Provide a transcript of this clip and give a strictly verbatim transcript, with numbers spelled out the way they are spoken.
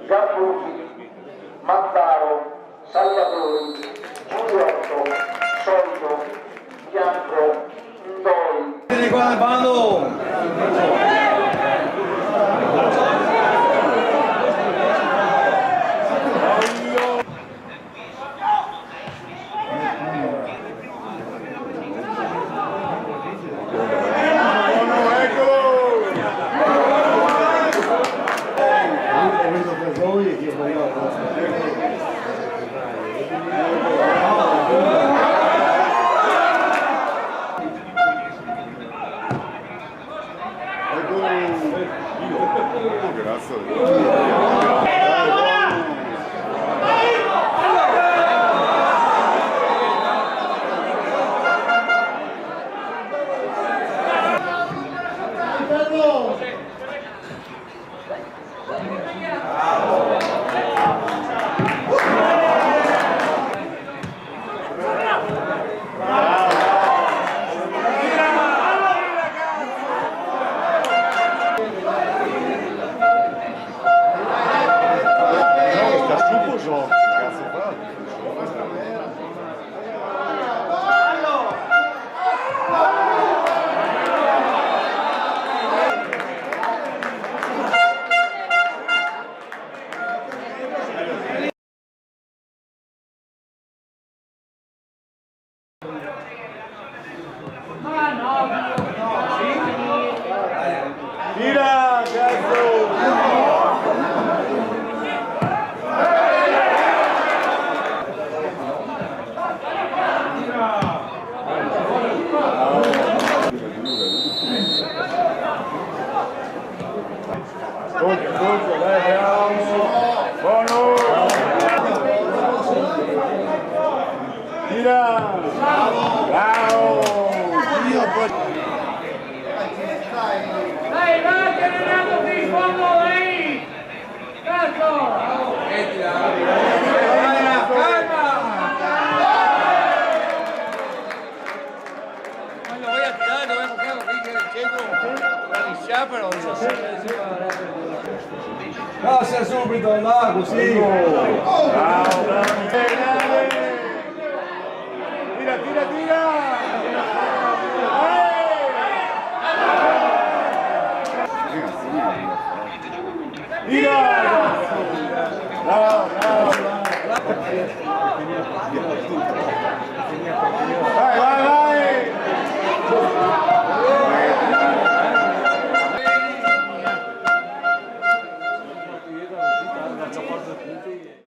Gianfranco, Mazzaro, Salvatori, Giuliotto, Solito, Bianco, Ndoi. Vedi qua, vado! Tira, cazo! Tuti, tuti, dai, bravo! Buono! Tira! Bravo! Dai, dai, che Renato ti in fondo, dai! Cazzo! Calma! Ma lo voy a tirar, lo voy a buscar, lo voy a tirar al centro. Organizar, pero no sé. Pasa subito, andá, così.